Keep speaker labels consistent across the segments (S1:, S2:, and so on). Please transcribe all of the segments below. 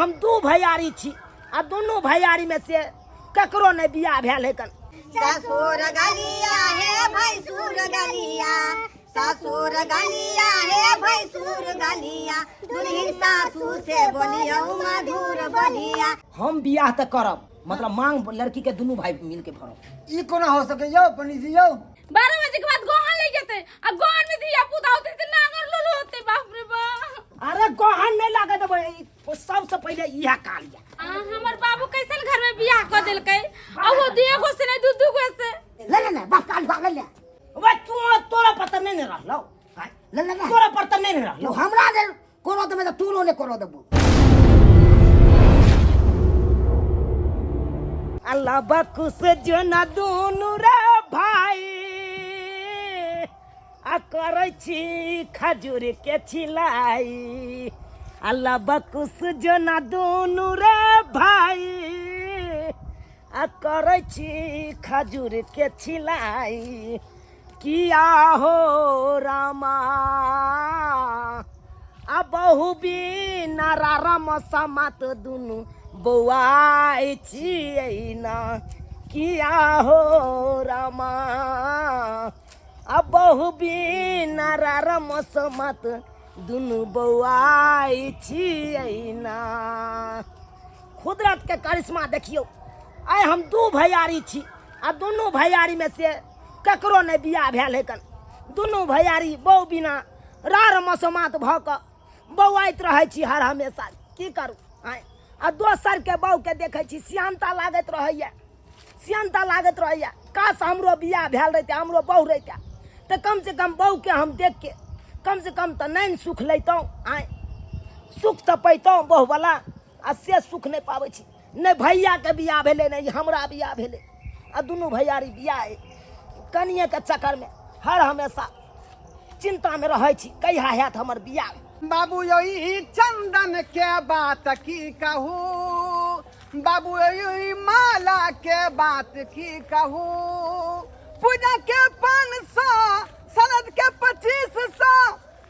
S1: हम दू भैयारी छी आ दुनू भैयारी में से ककरो नहि बियाह भेल है कन।
S2: ससुर गलिया हे भैंसुर गलिया, ससुर गलिया हे भैंसुर गलिया, दुल्हिन सासू से बोलियौ मधुर बोलिया।
S1: हम बियाह तऽ करब, मतलब मांग लड़की के दुनू भाई मिल के भरब।
S3: ई कोना हो सके यौ पंडित जी यौ?
S4: 12 बजे के बाद गोहन ले जेते आ गोहन में धिया पुता होते से नांगर लोल होते। बाप रे बाप।
S1: अरे गोहन नहीं लागे देबै, सबसे पहले इहा काल या।
S4: आ, हमर बाबू कैसन घर में बियाह कर देलकै, आ वो दुए गो से नहीं दू दू गो से।
S2: ले ले ले बाप काल भाग ले।
S1: वे तू तोरा पर त नहीं ने रहलौ।
S2: ले ले ले।
S1: तोरा पर त नहीं ने रहलौ।
S2: तू हमरा ने कोनो देबै त तोरो ने कोनो देबो।
S1: अल्लाह बकुस जना दुनू रे भाई आ करै छी खजूर के छिलाई। अल्लाह बकुस जना दुनू रे भाई आ करै छी खजूर के छिलाई। किया हो रामा आ बहु बिना राम समात दुनू बौआइ छियै ना। किया हो रामा आ बहु बिना राम समात दुनू बौआइ छियै ना। कुदरत के करिश्मा देखियौ, आइ हम दू भैयारी छी आ दुनू भैयारी में से ककरो नहि बियाह भेल है कन। दुनू भैयारी बहु बिना रार मसोमात भऽ कऽ बौआइत रहै छी हर हमेशा। की करू आँय, आ दोसर के बहु के देखै छी सियानता लागैत रहैया, सियानता लागैत रहैया। काश हमरो बियाह भेल रहितै, हमरो बहु रहितै तऽ कम से कम बहु के हम देख के कम से कम तऽ नहि सुख लैतहुँ आँय, सुख तऽ पैतहुँ बहुवला, आ से सुख नहि पाबै छी। नहि भैयाके बियाह भेलै, नहि हमरा बियाह भेलै, आ दुनू भैयारी बियाह अइ कनिएके चक्करमे हर हमेशा चिन्तामे रहै छी कहिया हैत हमर बियाह।
S3: बाबू यौ ई चंदन के बात की कहू, बाबू यौ ई माला के बात की कहू, पूजा के 500, शरद के 2500,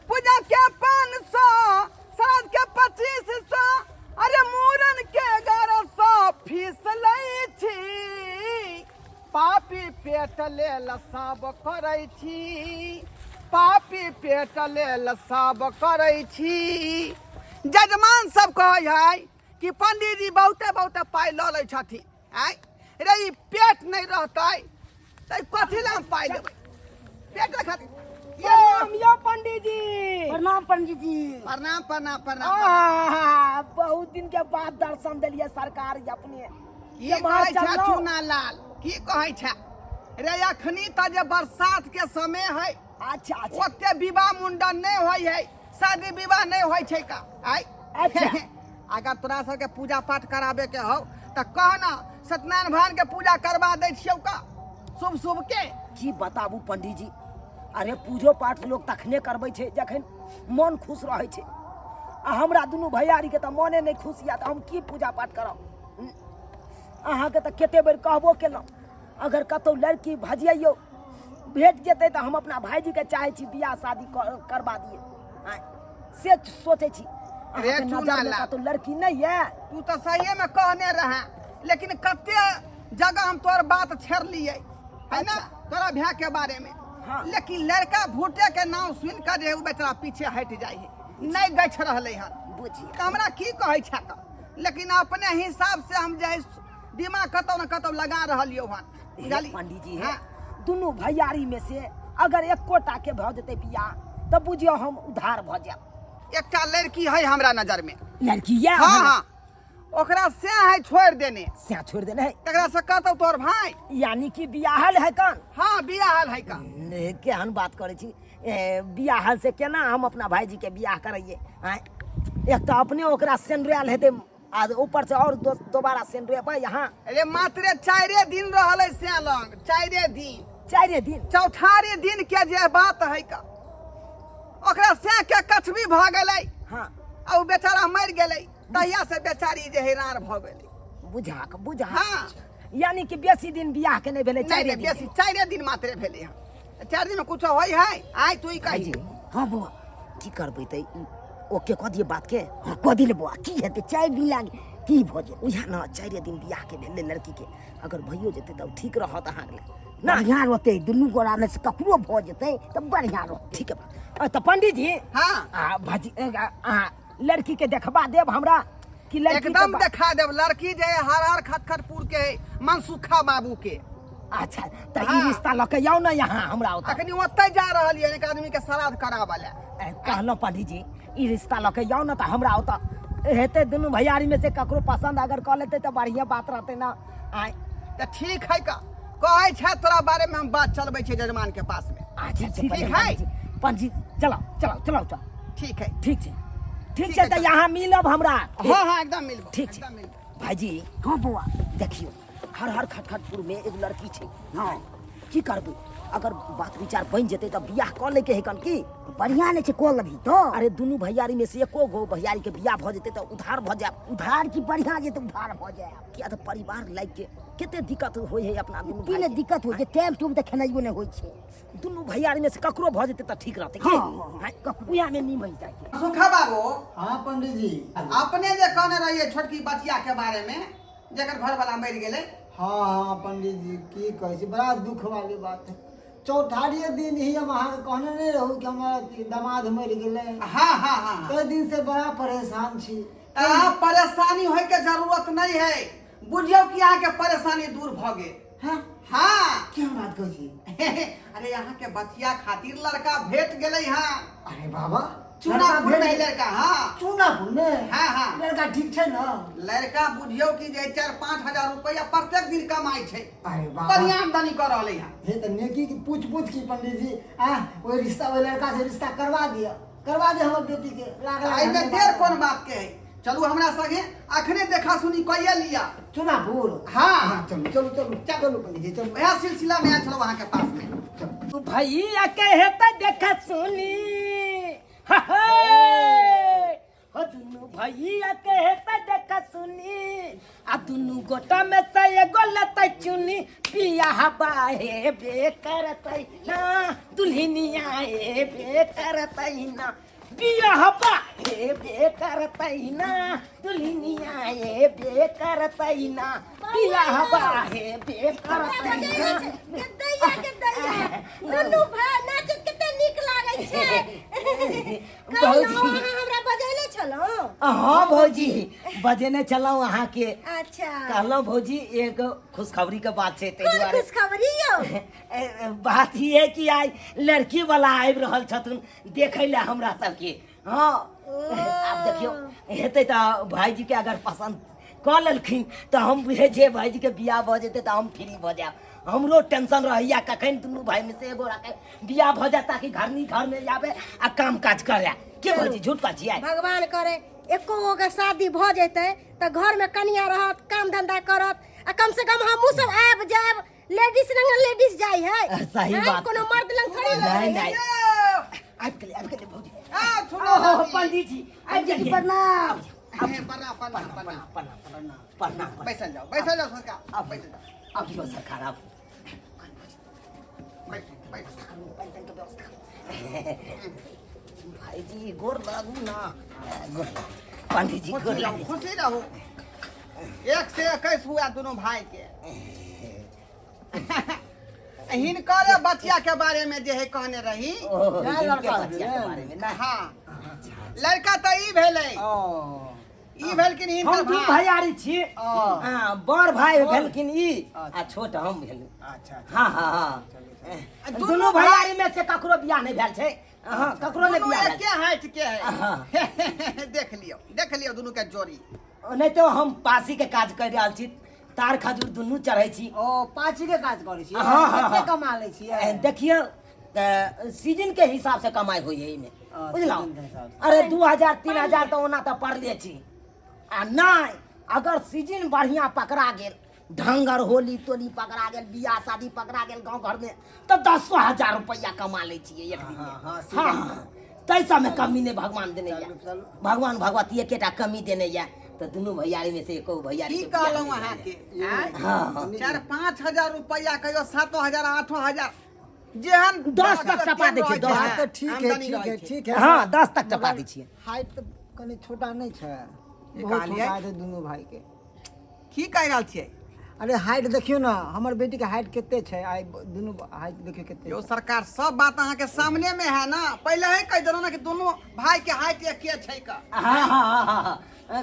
S3: पूजा के 500, शरद के 2500, अरे मूड़न के 1100 फीस लै छी, पापी पेट लेल सब करै छी, पापी पेट लेल सब करै छी। जजमान सब कहै है कि पंडीजी बहुते बहुते पाइ लऽ लै छथिन। आँय रे, ई पेट नहि रहतै तऽ कथी लए हम पाइ लेबै? पेट खातिर।
S1: प्रणाम यौ पंडीजी।
S2: प्रणाम पंडीजी।
S3: प्रणाम प्रणाम प्रणाम।
S1: आहा, बहुत दिन के बाद दर्शन देलिए सरकार अपने।
S3: की कहै छै चूना लाल, की कहै छै रे? अखनी तऽ जे बरसात के समय है।
S1: अच्छा अच्छा।
S3: ओते विवाह मुंडन नहीं होय है, शादी विवाह नहीं होय छै का। आय
S1: अच्छा।
S3: अगर तोरा सबके पूजा पाठ कराबे के हो तऽ कह ना, सत्यनारायण भगवान के पूजा करवा दै छियौ का शुभ शुभ के।
S1: की बताबू पंडीजी, अरे पूजो पाठ लोग तखने करबै छै जखन मन खुश रहै छै, आ हमरा दुनू भैयारी के तऽ मने नहि खुश यऽ तऽ हम की पूजा पाठ करब? अहाँके तऽ कते बेर कहबो केलहुँ, अगर कतहु लड़की भजियौ भेट जेतै तऽ हम अपना भाईजी के चाहै छी बियाह शादी करवा दिए। आँय, से सोचै छी।
S3: रे
S1: अहाँके
S3: चूना
S1: नजरमे
S3: लाल।
S1: कतहु लड़की नहि यऽ?
S3: तू तऽ सहिए में कहने रहे, लेकिन कते जगह हम तोहर बात छेड़लियै है ना तोरा भाय के बारे में।
S1: हाँ।
S3: लेकिन लड़का भूटे के नाम सुन कर जे उ बेचारा पीछे हट जाइ है, नहीं गछ रहलै हन।
S1: बुझिए
S3: तऽ हमरा की कहै छै तऽ, लेकिन अपने हिसाब से हम जे है दिमाग कतौ न कतौ लगा रहलियौ हन।
S1: हे
S3: बुझलियै?
S1: पंडीजी, हे
S3: हाँ।
S1: दुनू भैयारी में से अगर एकोटा के भऽ जेतै बियाह तऽ बुझियौ हम उधार भऽ जायब।
S3: एकटा लड़की है हमरा नजर में।
S1: लड़की या?
S3: हाँ हाँ, ओकरा से है छोड़ देने।
S1: से छोड़ देने है?
S3: तकरा से कहतौ तोहर भाई।
S1: यानी कि बियाहल है कन?
S3: हाँ बियाहल है कन।
S1: ने, केहन बात करै छी? ए, बियाहल से केना हम अपना भाईजी के बियाह करैये? आँय, एक तऽ अपने ओकरा सेंडुआयल हेतै आ ऊपर से और दोबारा सेंडुएबै यहाँ।
S3: अरे मात्र 4 दिन रहल है से लग, 4 दिन।
S1: 4 दिन?
S3: चौठारे दिन के जे बात है का, ओकरा से के कछबी भऽ गेलै।
S1: हाँ।
S3: आ उ बेचारा मरि गेलै, तहिया से बेचारी जे है रार भऽ गेलै।
S1: बुझा के बुझा।
S3: हाँ।
S1: यानी कि बेसी दिन बियाह के नहीं भेलै?
S3: नहीं,
S1: 4
S3: नहीं,
S1: दिन।
S3: बेसी 4 दिन मात्र भेलै हन। 4 दिन में कुछो होय है? आइ तू ई कही।
S1: हाँ बौआ, की करबै तऽ ओके कऽ दियै बात के।
S2: हाँ, कऽ दिले बौआ, की हेतै 4 दिन लाग की भऽ जेतै?
S1: उएह ने, 4 दिन बियाह के भेलै लड़की के, अगर भइयो जेतै तब ठीक रहत अहाँके लेल ना?
S2: बढ़िआँ रहतै, दुनू गोरामे से ककरो भऽ जेतै तऽ बढ़िआँ रहतै।
S1: ठीक है बा। तऽ पंडीत जी।
S3: हाँ।
S1: आ भाजी, अहाँ लड़की के देखबा देब हमरा कि लड़की के
S3: एकदम देखा देब। लड़की जे है हर हर खटखटपुर के है, मनसुखा बाबू के।
S1: अच्छा, तऽ ई
S3: हाँ।
S1: रिश्ता लऽ के आउ ने यहाँ हमरा ओतऽ।
S3: अखनी ओतहि जा रहल ये एक आदमी के श्राद्ध कराबऽ लए।
S1: कहलहुँ पंडीत जी, ई रिश्ता लऽ के आउ ने तऽ हमरा ओतऽ हेतै, दुनू भैयारी में से ककरो पसंद अगर कऽ लेतै तऽ बढ़िआँ बात रहतै ना आय।
S3: तऽ ठीक है, का कहै छै तोरा बारे में हम बात चलबै छियै जजमान के पास में।
S1: अच्छा, ठीक
S3: ठीक
S1: छै।
S3: है।
S1: पंडीत जी, पंडीत जी, चलाओ चलाओ चलाओ चलाओ।
S3: ठीक है।
S1: ठीक छै, ठीक
S3: ठीक
S1: छै।
S3: है,
S1: तऽ
S3: चल।
S1: यहाँ मिलब हमरा।
S3: हाँ हाँ, एकदम मिलबो।
S1: ठीक छै।
S3: एकदम मिलबो।
S1: भाईजी।
S2: हाँ बौआ।
S1: देखियौ, हर हर खटखटपुर में एगो लड़की छै।
S2: हाँ।
S1: की करबै, अगर बात विचार बनि जेतै तऽ बियाह कऽ लैके है कन की?
S2: बढ़िआँ नहि छै, कऽ लेबही तऽ।
S1: अरे, दुनू भैयारी में से एको गो भैयारी के बियाह भऽ जेतै तऽ उधार भऽ जायब।
S2: उधार की, बढ़िआँ जेतै, उधार भऽ जायब।
S1: किया तऽ परिवार लागि के कते दिक्कत होइ है अपना दुनू
S2: की
S1: भाई
S2: ने
S1: के।
S2: दिक्कत होइ छै, टाइम टूम तऽ खेनाइयो नहि होइ छै।
S1: दुनू भैयारी में से ककरो भऽ जेतै तऽ ठीक रहतै की?
S2: हाँ, हाँ, हाँ।
S1: हाँ, उएह में निमहि जाय।
S3: सुखा बाबू।
S5: हाँ पंडित जी।
S3: अपने जे कहने रहिए छोटकी बचिया के बारे में, जकर घर वाला मरि गेलै।
S5: हाँ हाँ पंडित जी, की कहै छी, बड़ा दुख वाली बात है। चौठारिये दिन ही हम अहाँके कहने नहीं रहू कि हमर दामाद मरि गेलै?
S3: हाँ हाँ हाँ हाँ।
S5: तै दिन से बड़ा परेशान छी।
S3: अहाँ परेशानी होय के जरूरत नहीं है, बुझियौ कि अहाँ के परेशानी दूर भऽ गेल।
S5: हैं?
S3: हाँ।
S5: की बात कहै छी?
S3: अरे, यहाँ के बचिया खातिर लड़का भेट गेलै। हाँ।
S5: अरे बाबा!
S3: चूनापुर
S5: लड़का
S3: में
S5: भेट-
S3: लड़का, हाँ।
S5: चूनापुर में?
S3: हाँ, हाँ।
S5: लड़का ठीक छै ने?
S3: लड़का बुझियौ कि जे 4-5 हजार रुपया प्रत्येक दिन कमाइ छै।
S5: अरे बाबा!
S3: बढ़िया आमदनी कऽ रहलै हँ।
S5: हे, तऽ नेकी की पूछ पूछ की पंडित जी, आ ओहि रिश्ता, ओहि लड़का से रिश्ता करवा दिअ, करवा दे हमर बेटी के लाग लाग।
S3: एहिमे देर कोन बात के है, चलू हमरा संगे, अखने देखा सुनी कइए लिया।
S5: चुनापुर?
S3: हाँ।
S5: हाँ, चलू चलू चलू चलू पंडित जी, चलू।
S3: वएह सिलसिला में आयल छलहुँ अहाँके पास में।
S1: तू भैया के हेतै देख सुनी, हे हो, दुनू भैया के हेतै देख सुनी, आ दुनू गोटा में से एगो लेतै चुनी, बियाह बाहे बे करतै ना, दुल्हनिया हे बे करतै ना, बियाह बाहे बे करतै ना, दुल्हनिया हे बे करतै ना, बियाह बाहे बे करतै ना।
S6: दैया के दैया, दुनू भाय नाचत कते नीक लागै छै। कहलहुँ,
S1: भौजी।
S6: अहाँ हमरा बजैले छलहुँ?
S1: हाँ भौजी, बजेने छलहुँ अहाँके।
S6: अच्छा।
S1: कहलहुँ भौजी, एक खुशखबरी के बात छै ताहि
S6: कोन
S1: दुआरे।
S6: खुशखबरी यौ?
S1: बात ई है कि आइ लड़की वाला आबि रहल छथुन देखै लए हमरा सबके। हाँ, आब देखियौ, हेतै तऽ भाईजी के अगर पसंद कऽ लेलखिन तऽ हम बुझै छियै भाईजी के बियाह भऽ जेतै तऽ हम फ्री भऽ जायब। हमरो टेंशन रहैया कखन दुनू भाई में से एगो के बियाह भऽ जाए, ताकि घरनी घर में आबे आ काम काज करे के। भौजी, झूठ कहै छियै?
S6: भगवान करे एको गो के शादी भऽ जेतै तऽ घर में कनिया रहत, काम धंधा करत, आ कम से कम हमहूँ सब आबि जायब। लेडीज लंग लेडीज जाइ है।
S1: सही
S6: आँय,
S1: बात।
S6: कोनो मर्द लंग थोड़ी लोग
S1: नहीं,
S6: जाइ है।
S1: नहीं। आबि गेलै, आबि गेलै भौजी।
S3: आ सुनो।
S1: ओहो, पंडित जी आबि गेलियै।
S2: प्रणाम।
S3: प्रणाम प्रणाम प्रणाम।
S1: प्रणाम प्रणाम प्रणाम।
S3: बैसल जाओ, बैसल जाओ सरकार।
S1: आब
S3: बैसल जाओ।
S1: आबियो सरकार, आब।
S3: बैठो बैठो।
S1: भाईजी, गोर लागू ना, गोर लागू। पंडित जी, गोर
S3: खुशी रहू।
S1: लागू।
S3: खुशी रहू, 1 से 21 हुआ दोनों भाई के। हिनकर बचिया के बारे में जे है कहने रही।
S1: ओहो,
S5: क्या
S1: हिनके
S5: लड़का
S1: बचिया के
S5: भेलै?
S1: बारे में ना?
S3: हाँ, लड़का तऽ ई भेलै,
S5: ओ।
S3: ई भेलखिन
S1: हम
S3: हिनकर
S1: दू
S3: भाई।
S1: भैयारी छी।
S5: ओ।
S1: हाँ, बड़ भाई भेलखिन ई आ छोट हम भेलहुँ।
S5: अच्छा अच्छा।
S1: हाँ हाँ हाँ
S3: आ दुनू
S1: दुनू भैयारी में से ककरो बियाह नहीं भेल छै। हाँ, ककरो नहीं
S3: दुनू
S1: बियाह भेल।
S3: एके हाइट के है।
S1: हाँ।
S3: देख लियौ, देख लियौ दुनू के जोड़ी।
S1: नहि तो हम पासी के काज कर रहल छी, तार खजूर दुनू चढ़ै छी।
S5: ओ, पाँची के काज करै छी?
S1: हाँ, हाँ,
S5: कते
S1: हाँ।
S5: कमा लै छियै?
S1: देखियौ तऽ सीजन के हिसाब से कमाइ होइ है एहिमे।
S5: आ,
S1: बुझलहुँ?
S5: सीजन के हिसाब से।
S1: अरे, 2000 3000 तऽ ओना तऽ पड़ले छी, आ नहि अगर सीजन बढ़िया पकड़ा गेल, ढंगर होली तोली पकड़ा गेल, बियाह शादी पकड़ा गेल गाँव घर में, तऽ दसो हजार रुपैआ कमा लै छियै एक दिन में।
S5: हाँ, हाँ,
S1: हाँ हाँ, ताहि सबमे कमी नहि भगवान देने यऽ।
S5: चलू, चलू।
S1: भगवान भगवती एकेटा कमी देने यऽ, तऽ दुनू भैयारी में से एको भैयारी
S3: की
S1: के बियाह
S3: कहलहुँ
S1: नहि
S3: अहाँके
S1: भेल।
S3: आँय?
S1: हाँ हाँ
S3: 4-5 हजार रुपैआ कहियो 7 हजार, 8 हजार। जेहन
S1: 10 तक टपा दै छियै, 10
S5: बात तऽ ठीक है, ठीक है, ठीक है।
S1: हाँ, 10 तक टपा दै छियै।
S5: हाइट तऽ कनि छोटा नहि छै, बहुत
S3: कहलियै?
S5: छोटा छै दुनू भाई के।
S3: की कहि रहल छियै?
S5: अरे हाइट देखियौ ने, हमर बेटी के हाइट कते छै, आइ दुनू हाइट देखियौ कते
S3: यौ
S5: छै।
S3: सरकार, सब बात अहाँ के सामने में है ना, पहले ही कह देलहुँ ना कि दोनों भाई के हाइट एके छै का।
S1: हाँ हाँ हाँ हाँ हाँ,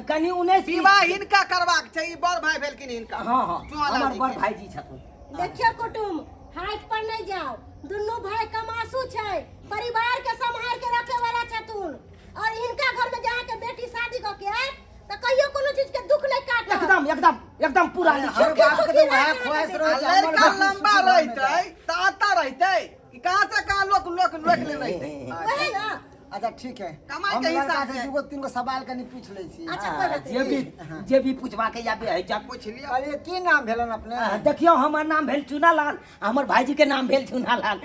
S1: कनि 19
S3: विवाह हिनका करबाक छै, ई बड़ भाई भेलखिन हिनका।
S1: हाँ हाँ,
S3: चुनालाल
S1: हमर
S3: जी
S1: बड़
S3: के।
S1: भाईजी छथुन।
S6: देखियौ कुटुम, हाइट पर नहीं जाओ, दुनू भाई कमासू छै, परिवार के संभाल के रखे वाला छथुन। और हिनका घर में जहाँ के बेटी शादी क के आयत त कहियो कोनो चीज के दुख नहीं काटत।
S1: एकदम एकदम एकदम पूरा
S5: अरे,
S1: लिखियौ।
S5: हमर बाप के तऽ वएह ख्वाहिश
S3: आ
S5: रहै छै, हमर
S3: लड़का
S5: बेटी
S3: लंबा
S5: सुखी घर में
S3: रहितै
S5: जाय।
S3: तऽ आता रहितै कि कहाँ से कहाँ लोक लोक लोक ले रहितै।
S6: वही ना।
S5: अच्छा ठीक है,
S3: कमाई
S5: हम
S3: के
S5: लड़का
S3: हिसाब
S5: से
S3: से।
S5: दूगो तीन गो सवाल कनि पूछ लै छी।
S6: अच्छा, कोई बात
S1: जे
S6: नहीं।
S1: भी जे भी पूछबाक या है जा
S3: पूछ लिअ।
S5: कहलियै की नाम भेलन अपने?
S1: देखियौ, हमर नाम भेल चुनालाल, हमर भाईजी के नाम भेल चुनालाल।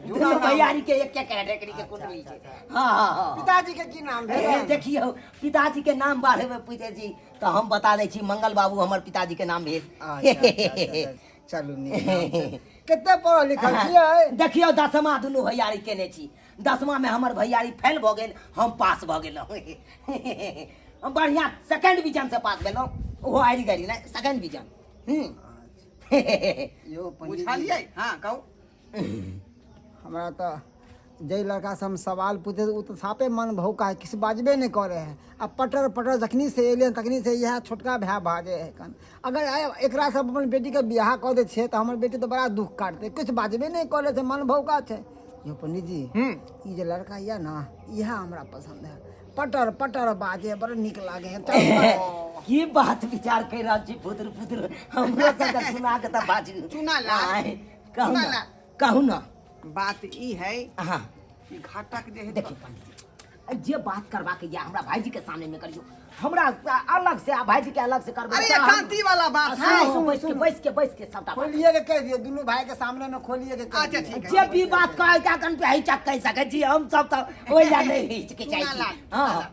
S1: दुनू
S5: नाम।
S1: भैयारी के एक एक कैटेगरी के कुंडली छै। हाँ हाँ हाँ।
S5: पिताजी के की नाम भेल?
S1: देखियौ, पिताजी के नाम बारे में पूछे छी तऽ हम बता दै छी, मंगल बाबू हमर पिताजी के नाम भेल।
S5: अच्छा, अच्छा, अच्छा, चलू नीक नाम छै। कते पढ़ल लिखल छियै?
S1: देखियौ, दसमा दुनू भैयारी केने छी। दसमा में हमर भैयारी फेल भऽ गेल, हम पास भऽ गेलहुँ। हम बढ़िआँ सेकेंड डिवीजन से पास भेलहुँ, ओहो आड़ि गाड़ि नहि, सेकेंड डिवीजन। हूँ।
S5: यौ पंडित जी,
S3: बुझलियै? हाँ कहू।
S5: हमरा तऽ जाहि लड़कासँ हम सवाल पूछे ओ तऽ साफे मन भौका है, किछु बाजबे नहि करै है। आ पटर पटर जखनी से एलै तखनी से इएह छोटका भाय बाजै है कन। अगर एकरासँ अपन बेटीके बियाह कऽ दै छियै तऽ हमर बेटी तऽ बड़ा दुःख काटतै, किछु बाजबे नहि करै छै, मन भौका छै। यौ पंडित जी, ई जे लड़का यऽ ने, इएह हमरा पसन्द है। पटर पटर बाजे, बड़ नीक लागे है। चल,
S1: की बात विचार कर रहल छी पुत्र? पुत्र, हमरो सबके सुना के तऽ बाजू।
S3: चुना लाल।
S1: आँय, कहू
S3: चुना
S1: ना,
S3: लाल।
S1: कहू ना।
S3: बात ई है
S1: हाँ
S3: कि घाटक जे है।
S1: देखियौ पंडित जी, जे बात करबाक यऽ हमरा भाईजी के सामने में करियौ, हमरा अलग से आ भाईजी के अलग से करबै।
S3: अरे एकांती वाला बात है।
S1: हाँ, बैस के बैस के बैस के सबटा बात।
S5: खोलिए के कह दियौ, दुनू भाई के सामने में खोलिए के कह
S3: अच्छा,
S5: दियौ।
S3: ठीक है।
S1: जे भी बात कहै छै अखन पे हिचक कहि सकै छी, हम सब तऽ ओहि लए नहि हिचकिचाइ
S3: चुना
S1: छी।
S3: लाल,
S1: हाँ।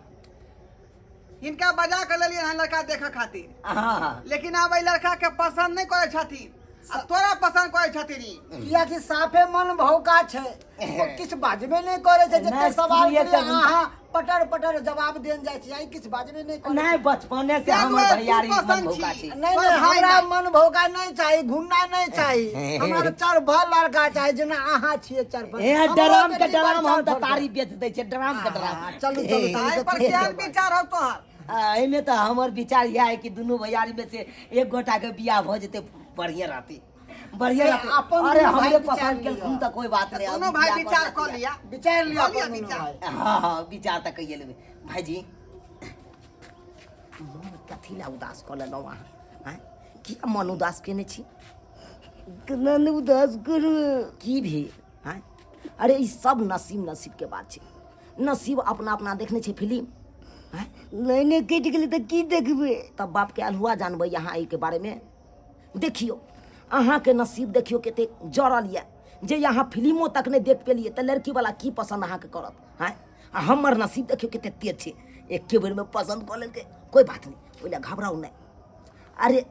S3: हिनका बजा के लेलियै हन लड़का देखऽ खातिर।
S1: हाँ।
S3: लेकिन आब एहि लड़का के पसंद नहि करै छथिन आ तोरा पसंद करै छथिन ई।
S5: कियाकि साफे मन भौका छै, ओ किछु बाजबे नहि करै छै। जते
S1: नहि,
S5: सवाल
S1: सुनिए
S5: करियै
S1: तऽ
S5: अहाँ पटर पटर जवाब देन जाइ छी, आइ किछु बाजबे नहि करै
S1: नहि, बचपने से
S3: ताहि
S1: हमर
S3: दुआरे तू
S1: भैयारी मन
S3: पसन्द
S1: भौका
S3: छी।
S1: छै।
S5: नहीं
S3: पर
S5: नहीं,
S3: भाई
S5: हमरा
S3: नहि।
S5: मन भौका नहीं चाहिए, घुन्ना नहीं चाहिए, हमरा तो चार भर लड़का चाहिए, जेना अहाँ छियै चार भर।
S1: ए
S5: हमरो
S1: डराम के
S5: बेटी बड़
S1: डराम, हम
S5: चार
S1: तऽ
S5: भर
S1: तारी बेच दै छियै, डराम के डराम।
S5: हाँ, चलू चलू चलू।
S3: ताहि पर केहन विचार हौ तोहर?
S1: एहिमे तऽ हमर विचार इएह है कि दुनू भैयारी में से एक गोटा के बियाह भऽ जेतै, बढ़िया रहतै, बढ़िया
S5: से
S1: रहतै।
S5: अपन
S1: अरे
S5: दुनू भाई
S1: हमरे
S5: विचार
S1: पसंद
S5: लिअ।
S1: केलखुन तऽ कोई बात नहि।
S3: दोनों भाई विचार कऽ लिया।
S5: विचार लिअ
S3: कऽ लिअ
S5: अपन दुनू
S3: विचार।
S5: भाई।
S1: हाँ हाँ, विचार तऽ कहिए लेबै। भाईजी, मन कथी लए उदास कऽ लेलहुँ अहाँ? आँय, किया मन उदास केने छी?
S2: केना नहि उदास करू?
S1: की भेल? आँय, अरे ई सब नसीब नसीब के बात छै, नसीब अपना अपना। देखने छै फिल्म? आँय,
S2: लाइने कटि गेलै तऽ की देखबै?
S1: तब बापके अल्हुआ जानबै अहाँ एहिके बारेमे। देखियौ, अहाँके नसीब देखियौ कतेक जड़ल यऽ जे अहाँ फिल्मो तक नहि देख पेलियै, तऽ लड़कीवला की पसन्द अहाँके करत? आँय, आ हमर नसीब देखियौ कतेक तेज छै, एके बेरमे पसन्द कऽ लेलकै। कोइ बात नहि, ओहि लए घबराउ नहि। अरे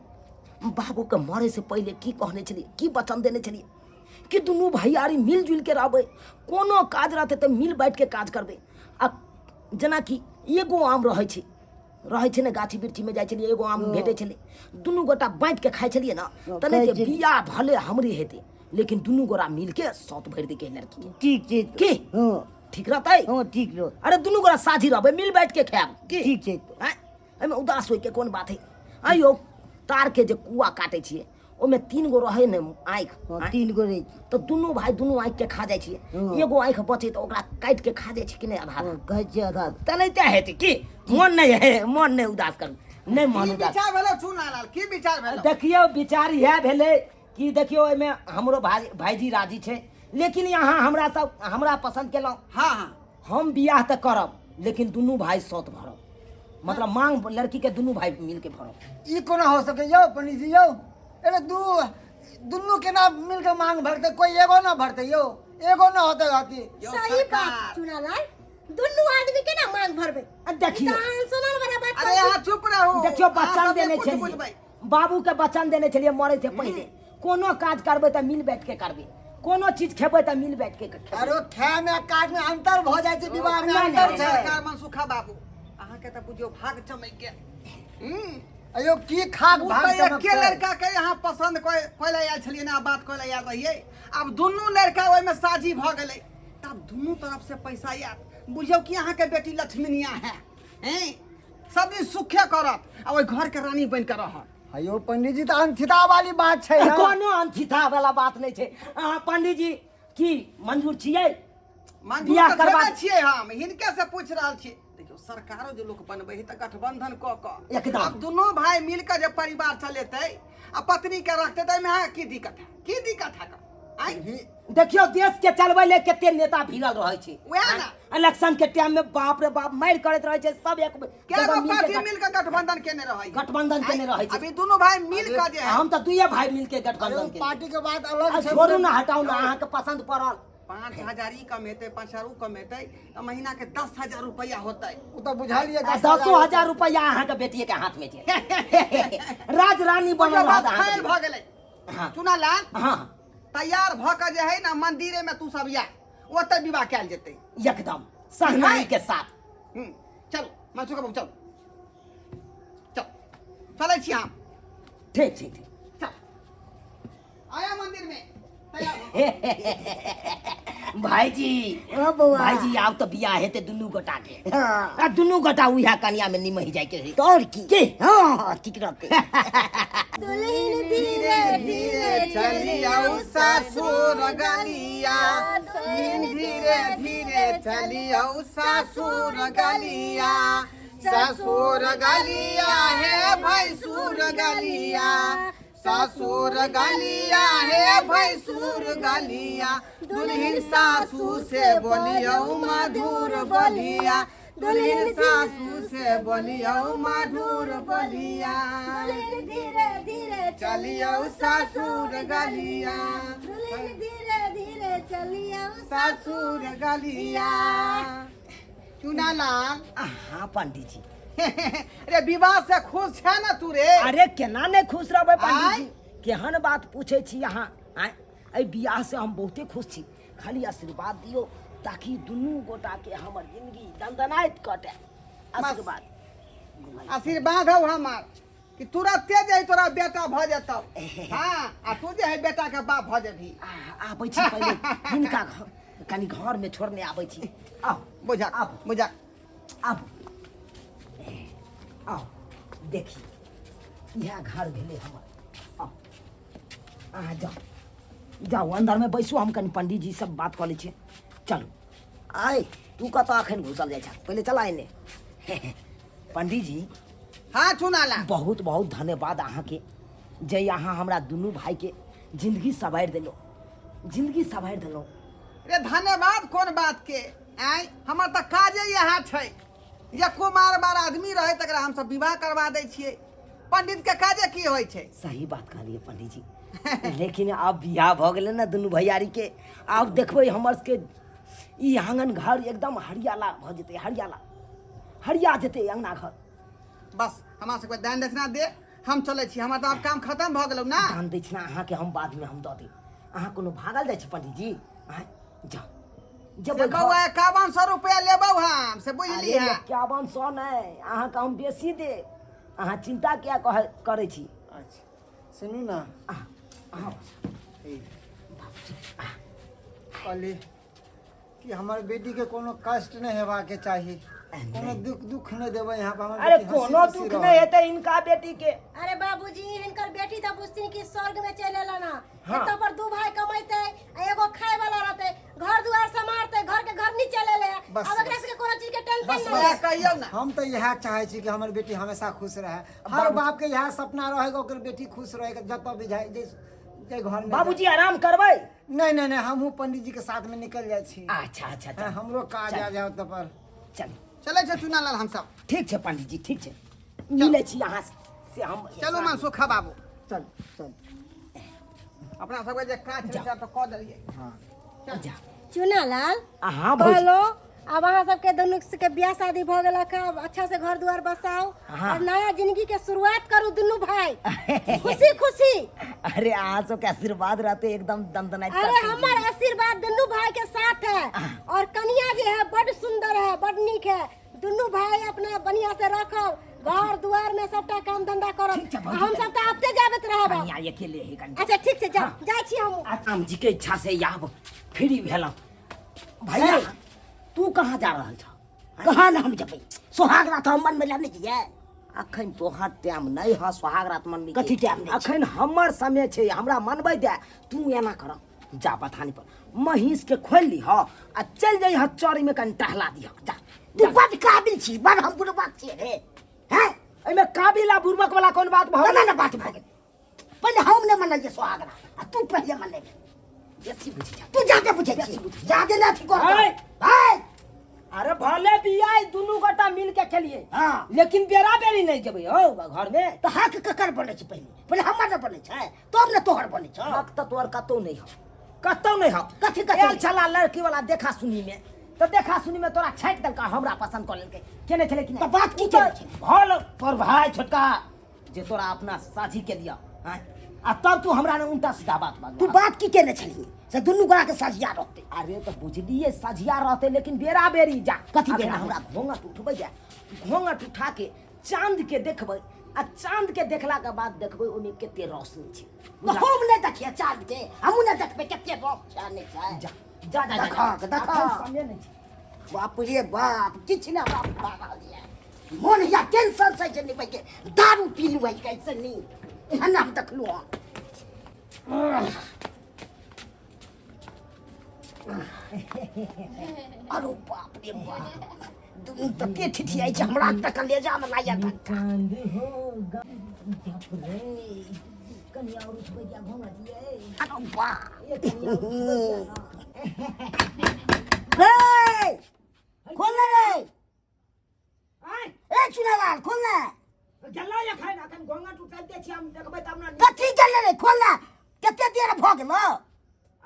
S1: बाबूके मरैसँ पहिले की कहने छलियै, की वचन देने छलियै कि दुनू भैयारी मिलजुलि के रहबै, कोनो काज रहतै तऽ मिल बाँटि के काज करबै। आ जेनाकि एगो आम रहै छै, रहै छै ने, गाछी वृक्षीमे जाइ छलियै, एगो आम भेटै छलै, दुनू गोटा बाँटि के खाइ छलियै ने। तऽ नहि
S2: खाइ छलियै।
S1: बियाह भले हमरे हेतै, लेकिन दुनू गोरा मिलके सौत भरि दैके लड़की के।
S2: ठीक छै।
S1: की?
S2: हँ।
S1: ठीक रहतै?
S2: हँ, ठीक रहत।
S1: अरे दुनू गोरा साझी रहबै, मिल बाँटि के खायब की?
S2: ठीक छै।
S1: आँय, एहिमे उदास होइके कोन बात है? आइयो तारके जे कुआ काटै छियै, ओहिमे तीन गो रहै ने आँखि?
S2: हँ।
S1: आँय?
S2: तीन गो रहै छै।
S1: तऽ दुनू भाय दुनू आँखिके खा जाइ छियै।
S2: हँ।
S1: एगो आँखि बचै तऽ ओकरा काटि के खा जाइ छै कि नहि आधा?
S2: हँ, कहै छियै आधा।
S1: तेनाहिते हेतै की। मन नहि है, मन नहि उदास करू, नहि मन
S3: की
S1: उदास।
S3: विचार भेलौ चुनालाल, की विचार भेलौ?
S1: देखियौ, विचार इएह भेलै कि देखियौ, एहिमे हमरो भाई भाईजी राजी छै, लेकिन यहाँ हमरा सब हमरा पसन्द केलहुँ।
S3: हाँ हाँ।
S1: हम बियाह तऽ करब, लेकिन दुनू भाई सौत भरब, मतलब मांग लड़की के दुनू भाई मिलके भरब।
S5: ई कोना हो सके यौ पंडित जी यौ? अरे दू दुनू केना मिलके मांग भरतै? कोई एगो ना भरतै यौ, एगो ना होतै अथी।
S3: यौ
S6: सही
S3: सरकार।
S6: बात चुनालाल, दुनू आदमी केना मांग भरबै?
S1: आ देखियौ।
S6: ई तऽ अहाँ सुनल वाला बात
S3: अरे
S6: करै छी।
S3: अहाँ चुप रहू।
S1: देखियौ,
S3: अहाँ
S1: वचन
S3: सबके
S1: देने
S3: कुछ
S1: छलियै
S3: बुझबै।
S1: बाबू के, वचन देने छलियै मरे से पहिले, कोनो काज करबै तऽ मिल बैठ के करबै। कोनो चीज खेबै तऽ मिल बैठ के खेबै।
S5: अरे खाय में आ काज में अंतर भऽ जाइ छै विवाह में
S1: नहि,
S5: अंतर
S1: नहि,
S5: छै
S3: सरकार मनसुखा बाबू अहाँके तऽ बुझियौ भाग चमकि गेल।
S5: अयो की खाक
S3: ओ
S5: भाग
S3: तऽ एके
S5: चमकतै?
S3: लड़का के यहाँ पसंद कोइ लए आयल छलियै ना, बात कोइ लए आयल रहियै। आब दुनू लड़का ओहिमे साझी भऽ गेलै, तब दुनू तरफ से पैसा आयत। बुझियौ कि अहाँके बेटी लक्ष्मीनिया है, हैं, सब दिन सुखे करत आ ओहि घर के रानी बनि के रहत।
S5: अयो पंडित जी, तऽ अनथिता वाली बात छै ना।
S1: कोनो अंथिता वाला बात नहि छै। अहाँ पंडीजी की मंजूर छियै?
S3: मंजूर
S1: बियाह
S3: तऽ
S1: करबा-
S3: छेबे छियै, हम हिनके से पूछि रहल छी। देखियौ, सरकारो जे लोक बनबै है तऽ गठबंधन कऽ कऽ
S1: एकदम।
S3: आब दुनू भाई मिल कऽ जे परिवार चलेतै आ पत्नी के रखतै तऽ एहिमे अहाँके की दिक्कत है? की दिक्कत है? आँय?
S1: देखियौ, देश के चलबै ले कते नेता भिड़ल रहै छै।
S3: वएह ने।
S1: इलेक्शन के टाइम में बाप रे बाप मारि करैत रहै छै सब एक
S3: कए
S1: जगह
S3: गो
S1: मिल के
S3: पार्टी मिल कऽ गठबंधन केने रहै?
S1: गठबंधन केने रहै छै।
S3: अभी दुनू भाई मिल कऽ जे है।
S1: हम तऽ दुइये भाई मिल के
S5: अरे
S1: गठबंधन के
S5: पार्टी के बात अलग
S1: आ
S5: छै।
S1: छोड़ू ना, हटाउ ना, अहाँके पसंद पड़ल।
S3: 5,000 ई कमेतै, 5,000 ऊ कमेतै तऽ महीना के 10,000 रुपया होतै।
S5: ओ तऽ बुझलियै।
S1: आ 10,000 रुपया अहाँके बेटिये के हाथ में छै, राज रानी बनल
S3: बुझियौ
S1: रहत
S3: बात
S1: अहाँके
S3: फाइनल
S1: बेटी।
S3: भऽ गेलै।
S1: हाँ।
S3: चुना लाल,
S1: हाँ।
S3: तैयार भऽ कऽ जे है ना मंदिरे में तू सब या, ओतऽ विवाह कयल जेतै।
S1: एकदम सहनाई के साथ।
S3: चलू मनसुख बाबू, चलू, चल चलै छी हम।
S1: ठीक ठीक ठीक।
S3: चल आया मंदिर में तैयार हो।
S1: भाईजी।
S2: हाँ बौआ।
S1: भाईजी, आब तऽ बियाह हेतै दुनू गोटा के।
S2: हाँ।
S1: आ दुनू गोटा उएह कनिया में निमहि जाय के है।
S2: तऽ आओर की?
S1: की?
S2: हाँ हाँ, ठीक रहतै।
S6: दुल्हन धीरे धीरे
S3: चलियौ ससुर गलिया, धीरे धीरे चलियौ ससुर गलिया, ससुर गलिया हे भैंसुर गलिया, ससुर गलिया हे भैंसुर गलिया। दुल्हन सासू से बोलियौ मधुर बोलिया, दुल्हन सासू से बोलियौ मधुर बोलिया।
S6: दुल्हन धीरे धीरे
S3: चलियौ ससुर गलिया,
S6: दुल्हन धीरे धीरे चलियौ
S3: ससुर गलिया। चुनालाल।
S1: हाँ पंडित जी।
S3: अरे विवाह से खुश छै ना तू रे?
S1: अरे केना नहि खुश रहबै पंडित
S3: आँय?
S1: जी, केहन बात पूछै छी अहाँ? आँय, एहि बियाह से हम बहुते खुश छी। खाली आशीर्वाद दियौ ताकि दुनू गोटा के हमर जिंदगी दनदनाइत कटे। आशीर्वाद।
S3: आशीर्वाद हौ हमार कि तुरते जे है तोरा बेटा भऽ जेतौ। हाँ, आ तू जे है बेटा के बाप भऽ जेबही।
S1: आबै छी, पहिले हिनका घर कनि घर में छोड़ने आबै छी। आउ।
S3: बुझा।
S1: आब।
S3: बुझा।
S1: आब आउ, देखी, इएह घर भेलै हमर। आउ, अहाँ जाउ, जाउ अन्दरमे बैसू, हम कनि पंडीजी सब बात कऽ लै छियै। चलू। आय, तू कतऽ अखन घुसल जाइ छह? पहिले चला एने। पंडीजी।
S3: हाँ चुनाला।
S1: बहुत बहुत धन्यवाद अहाँके जे अहाँ हमरा दुनू भाईके जिंदगी सवारि देलहुँ, जिंदगी सवारि देलहुँ।
S3: रे धन्यवाद कोन बात के? आँय, हमर तऽ काजे इएह छै जे कुमार बार आदमी रहै तकरा हमसब विवाह करवा दै छियै। पंडित के काजे की होइ छै?
S1: सही बात कहलियै पंडीजी, लेकिन आब बियाह भऽ गेलै ने दुनू भैयारी के, आब देखबै हमर सबके ई आंगन घर एकदम हरियाला भऽ जेतै, हरियाला हरिया जेतै अंगना घर।
S3: बस हमरा सबके दान दक्षिणा दे, हम चलै छी, हमर तऽ आब काम खतम भऽ गेलौ ना।
S1: दान दक्षिणा अहाँके हम बादमे हम दऽ देब। अहाँ कोनो भागल जाइ छी पंडीजी? आँय, जाउ, जेबै
S3: से बौआ, 5100 रुपया लेबौ हम, से बुझली?
S1: अरे
S3: है
S1: 5100 नहि, अहाँके हम बेसी देब, अहाँ चिन्ता किया कह करै छी?
S5: अच्छा सुनू ना।
S1: अहाँ
S5: कहली कि हमर बेटी के कोनो कष्ट नहि हेबाक चाही, कोनो दुख दुख नहि देबै यहाँ पर। हमर
S1: अरे
S5: बेटी हँसी
S1: कोनो
S5: खुशी
S1: दुख
S5: रहत।
S1: नहि हेतै हिनका बेटी के।
S6: अरे बाबूजी, हिनकर बेटी तऽ बुझथिन कि स्वर्ग में चलि एलन हँ।
S1: हाँ।
S6: एतऽ पर दू भाई कमेतै आ एगो खाय वाला रहतै, घर दुआर सम्हारतै, घर के घर नहीं चलेले।
S5: बस,
S6: अब एकरा सबके कोनो चीज के टेंशन
S3: बस
S6: नहीं।
S3: कहियौ ना।
S5: हम तऽ इएह चाहै छी कि हमर बेटी हमेशा खुश रहे। हर बाप के इएह सपना रहे कि ओकर बेटी खुश रहे जतऽ भी जाए, जे जे घर में।
S1: बाबूजी, आराम करबै?
S5: नहीं नहीं नहीं, हमहूँ पंडित जी के साथ में निकल जाइ छी।
S1: अच्छा अच्छा अच्छा।
S5: हाँ, हमरो काज आ जाओ तऽ पर।
S1: चलू।
S3: चलै छै चुनालाल हमसब।
S1: ठीक छै पंडीजी, ठीक छै, मिलै छी अहाँ से हम।
S3: चलू मनसुखा बाबू।
S5: चल चल।
S3: अपना सबके जे काज छलै से तऽ कऽ देलियै।
S5: हाँ।
S1: जा।
S6: चुनालाल।
S1: हाँ भौजी।
S6: कहलो आब अहाँ सबके दुनू के बियाह शादी भऽ गेलक हँ, अब अच्छा से घर दुआर बसाउ
S1: हाँ।
S6: और नया जिंदगी के शुरुआत करू दुनू भाई खुशी खुशी।
S1: अरे अहाँ सबके आशीर्वाद रहते एकदम दनदनाइत।
S6: अरे
S1: करते
S6: हमर आशीर्वाद दुनू भाई के साथ है और कनिया जे है बड सुंदर है, बड नीक है। दुनू भाई अपना बढ़िया से रखब, घर दुआर में सबटा काम धंधा करब।
S1: ठीक छै, भौजी।
S6: हम सब तऽ आबते जाबत रहब।
S1: कनिया अकेले है कनिया।
S6: अच्छा ठीक छै, जा जाइ छी हम।
S1: राम जी के इच्छा से आब फ्री भेलहुँ। भैया तू कहाँ जा रहल छ?
S2: कहाँ ने हम जेबै? सोहाग रात हम मनबै लए नहि जइयै?
S1: अखन तोहर टाइम नहि ह सोहाग रात मनबै के।
S2: कथी टाइम नहि छै?
S1: अखन हमर समय छै, हमरा मनबै दे। तू एना कर, जा बथानी पर महींस के खोलि लीह आ चलि जइह चरी में, कनि टहला दिह जा।
S2: तू बड काबिल छी, बड हम बुड़बक छियै रे। हैं?
S1: एहिमे काबिल आ बुड़बक वाला कोन बात भऽ
S2: केना
S1: गेल?
S2: ने बात भऽ गेल? पहिले हम नहि मनलियै सोहाग रात आ तू पहिले मनेबे।
S1: बेसी बुझि जा।
S2: तू जादे बुझै छी, जादे नहि अथी कर।
S1: ऐ!
S2: ऐ!
S1: अरे भले बियाह दुनू गोटा मिल के खेलिए,
S2: हाँ।
S1: लेकिन बेरा बेरी नहीं जेबै हौ घर में।
S2: तऽ हक ककर बनै छै पहिले? पहिले हमर ने बनै छै, तब ने तोहर बनै छौ।
S1: हक तऽ तोहर कतौ नहीं हौ, कतौ नहीं हौ।
S2: कथी कतौ
S1: आयल
S2: नहि?
S1: छला लड़की वाला देखा सुनी में, तऽ देखा सुनी में तोरा छाटि देलका, हमरा पसंद कऽ लेलकै। केने छलै कि नहि?
S2: तऽ बात की
S1: उ तऽ
S2: केने छलै?
S1: भल तोर भाय छोटका जे तोरा अपना साझी के दिया आँय? आ तब तू हमरा ने उल्टा सीधा बात बाजू।
S2: तू बात की केने छलही से दुनू गोरा के सझिया रहतै?
S1: अरे तऽ बुझलिए सझिया रहतै, लेकिन बेरा बेरी जा।
S2: कथी
S1: अखन
S2: बेरा?
S1: हमरा घोंघट उठबै जाय, घोंघट उठा के चांद के देखबै आ चांद के देखला के बाद देखबै ओहिमे कते रोशनी छै।
S2: तऽ हम नहि देखिए चांद के, हमहूँ नहि देखबै कते रोश छै आ नहि छै।
S1: जा जा जा, जा।
S2: देखहक, देखहक।
S1: अखन समय नहि छै।
S2: बाप रे बाप, किछु नहि हमरा बुझा रहल यऽ। मोन या टेंशन से जे निबै के दारू पी लू है कैसे नहीं, एहन हम देखलहुँ हँ। अरे बाप रे बाप, दुनू तते ठिठियाइ छै, हमरा तऽ कलेजामे लागैए धक्का।
S1: चांद होगा, बाप रे, कनि और उठबै दिया घोंघट ये।
S2: अरे बाप
S1: ये कनि और उठबै दिया ना।
S2: रे खोल ने रे।
S1: आय।
S2: ए चुनालाल, खोल ने।
S1: गेलौ एखन, एखन घोंघट उठाइते छी हम, देखबै तब ने।
S2: कथी गेलै रे? खोल ने, कते देर भऽ गेलौ?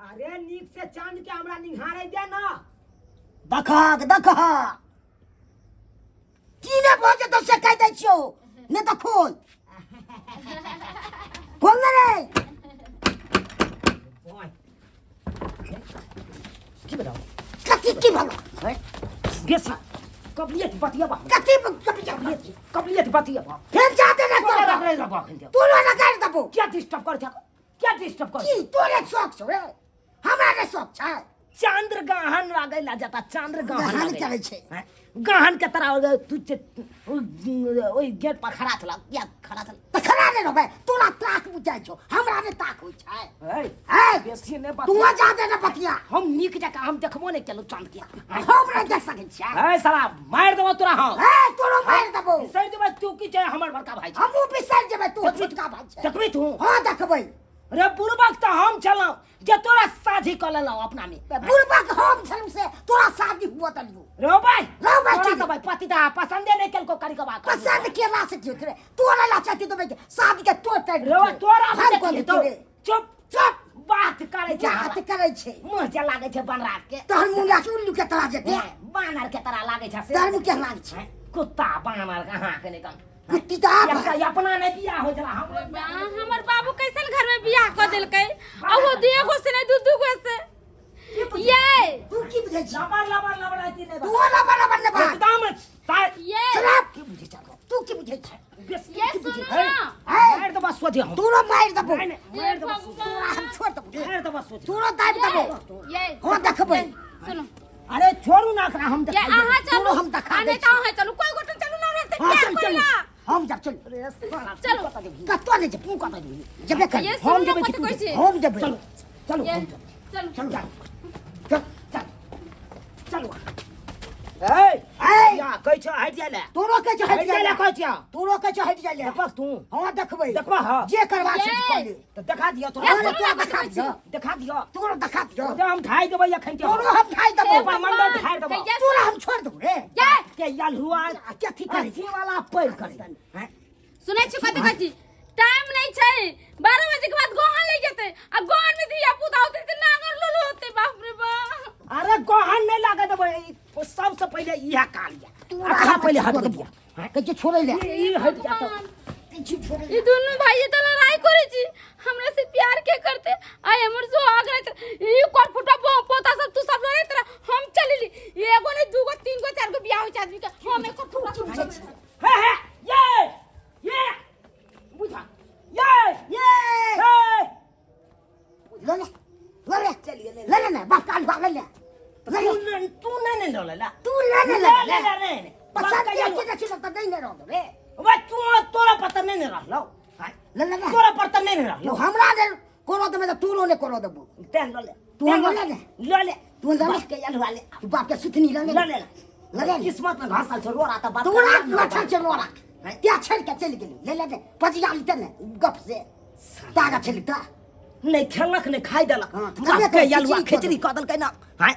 S1: अरे नीक से चांद के हमरा निहारे दे ना।
S2: देखहक देखहक, की ने भऽ जेतौ से कहि दै छियौ, नहि तऽ खोल, खोल ने रे।
S1: की बताउ?
S2: कथी की भेलौ?
S1: बेसी कबलियत बतियबा।
S2: कथी कबलियत?
S1: कबलियत बतियबा।
S2: फेर जा दे ने।
S1: तोरा
S2: तोरा
S1: रगड़ै लगबा एखन ते।
S2: तोरा रगड़ि देबौ।
S1: क्या डिस्टर्ब कर छै? क्या डिस्टर्ब कर?
S2: की तोरे शौक छौ रे? हमरा नहि शौक छै।
S1: चंद्र गहन लागै ला जाता, चंद्र गहन
S2: गहन
S1: लागै।
S2: करै छै।
S1: हैं? गहन के तरह हो गए, तू ओहि गेट पर खड़ा छला, किया खड़ा छला?
S2: तऽ खड़ा नहि रहबै? तोरा ताक बुझाइ छौ, हमरा नहि ताक होइ छै।
S1: ऐ,
S2: ऐ,
S1: बेसी नहि बतिया।
S2: तू जादे नहि बतिया।
S1: हम नीक जकाँ हम देखबो नहि केलहुँ चाँद के।
S2: हम नहि देख सकै छियै।
S1: ऐ साला, मारि देबौ तोरा हम।
S2: ऐ, तोरो मारि देबौ।
S1: बिसरि जेबै तू की छै हमर बड़का भाई छै।
S2: हमहूँ बिसरि जेबै, तू छोटका भाई छै।
S1: देखबी तू?
S2: हँ, देखबै।
S1: रे बुड़बक तऽ हम छलहुँ जे तोरा साझी कऽ लेलहुँ अपना में।
S2: बुड़बक हम छलहुँ से तोरा शादी हुआ देलियौ।
S1: रो भाई,
S2: रौ भाई,
S1: तोरा
S2: की?
S1: तऽ भाई पति तऽ पसंदे नहि केलको करी के बात।
S2: पसंद केला से की होइत रे? तोरा ला चाहती तो शादी के तोड़ ताड़ि
S1: रो तोरा
S2: हम
S1: से
S2: कऽ
S1: देखिए
S2: देतियौ
S1: तो
S2: रे।
S1: चुप
S2: चुप।
S1: बात करै छै,
S2: बात करै छै।
S1: मुँह जे लागै छै बनराज के।
S2: तोहर मुँह लागे उल्लू के तरह जेते।
S1: बानर के तरह लागै छै से।
S2: तोहर मुँह केहन लागै छै?
S1: कुत्ता बानर अहाँ के नहि कम।
S2: कुत्ती तऽ आब
S1: एकटा अपना नहि बियाह होइ छला हमरो।
S4: बा, हमर बाबू कैसन घर में बियाह कऽ देलकै, आ वो दुए गो से नहीं, दू दू गो से ये।
S2: तू की बुझै छी?
S1: लबर लबर लबर आती नहि।
S2: तू लबर लबर नहि बाज।
S1: एकदम
S4: ये
S2: शराब की बुझै छ तू? की बुझै छ?
S4: ये सुनो ना।
S2: ऐ,
S1: मारि देबा सोझे हम।
S2: तोरो मारि देबौ।
S1: नहि, नहि, मारि देबा।
S2: तोरा हम छोड़ देबौ।
S1: मारि देबा सोझे।
S2: तोरो दाबि देबौ।
S4: ये
S2: हँ, देखबै।
S4: सुनो।
S1: अरे छोड़ू ना एकरा, हम
S4: ये
S1: देखाइ देबै।
S4: अहाँ चलू।
S2: तोरो हम देखा
S4: आ
S2: दै
S4: नहीं
S2: छी।
S4: तऽ अहाँ चलू, कोई गोटे चलू ना रहते।
S2: हँ,
S4: प्यार
S2: चल चल।
S4: कोइला।
S2: हम जब चल।
S1: अरे साला,
S4: चलू।
S1: तू कतऽ जेबही?
S2: कतऽ नहि जेबै।
S1: तू कतऽ जेबही?
S2: जेबे कर।
S4: ये
S1: हम
S4: सुनो ना,
S1: जेबै कि
S4: कथी
S1: तू
S4: कहै
S1: जेबही?
S4: छी?
S2: हम जेबै।
S1: चलू चलू।
S4: ये
S1: हम जेबै।
S4: चलू।
S2: चल
S1: चल चल चल चलू। ए
S2: ऐ
S1: या कहै छौ हटि जाइ ले।
S2: तोरो के छै हटि
S1: हटि जाइ ले
S2: जाइ।
S1: कहै छियौ।
S2: तोरो के छै हटि जाइ ले।
S1: देखबक तू?
S2: हँ, देखबै।
S1: देखबह? हँ।
S2: जे करबा से
S4: ये।
S2: कऽ ले।
S1: तऽ देखा दियौ तोरा।
S4: ये
S2: अरे
S4: सुनो
S2: तोरा
S4: ना, कथी
S2: देखा
S4: कहै छी?
S2: दियौ।
S1: देखा दियौ।
S2: तोरो देखा दियौ।
S1: जे हम ढाइ देबै एखन के।
S2: तोरो हम ढाइ देबौ।
S1: अपन मंडल ढाइ देबौ।
S4: ये
S2: तोरा हम छोड़ देबौ रे।
S4: ये
S1: के यलहुआ
S2: आ कथी करै
S1: अथी वाला पैर करै हैं?
S4: सुनै छी कथी कहै छी? टाइम नहीं छै, 12 बजे के बाद गोहन ले जेतै आ गोहन में धिया पुता होतै से नांगर लोल होतै। बाप रे बाप।
S1: अरे गोहन नहीं लागे देबै। ओ सबसे पहिले इएह काल या
S2: तू
S1: अखा पहिले हट दिया।
S2: कहै छै छोड़ै ले।
S1: ई हट जा तऽ।
S2: कहै छै छोड़ै
S4: ई दुनू भाई तो लड़ाई करे छी, हमरा से प्यार के करते आय हमर सुहाग रहे। ई कोन फुटा पोता सब तू सब लड़े तरह हम चलली। एगो नहीं, दूगो, तीन गो, चार गो बियाह होय छै आदमी के, हम एको फुटा चुप छी।
S1: हे हे ये ये बुझा ये
S2: ये
S1: हे
S2: ले ले ले ले।
S1: चलिए ले।
S2: ले ले ले बाप काल ले ले ले ले।
S1: तू नहीं, तू नहीं नहीं ले ले।
S2: तू ले ले
S1: ले
S2: ले।
S1: ले ले ले।
S2: पसंद के के छै त नहीं ने रहलो रे।
S1: वे तू तोरा पता नहीं नहीं रहलो।
S2: ले ले ले।
S1: तोरा पता नहीं नहीं रहलो।
S2: तू हमरा ने कोनो देबे त तोरो ने कोनो देबो।
S1: तें ले ले।
S2: तू हमरा ले ले।
S1: ले ले।
S2: तू ले ले।
S1: बाप के अलुआ ले।
S2: तू बाप के सुथनी ले ले।
S1: ले ले।
S2: ले ले।
S1: किस्मत में घासल छै रोड़ा त बात।
S2: तोरा लछल छै लोरा त्या छेड़ के चलि गेली। ले ले ले पजिया लिते ने गप से तागा छेली त
S1: नहीं खेलक नहीं खाइ देलक।
S2: हाँ,
S1: बाप के
S2: खिचड़ी
S1: अलुआ
S2: कऽ
S1: खिचड़ी कऽ देलकै ना। हाय।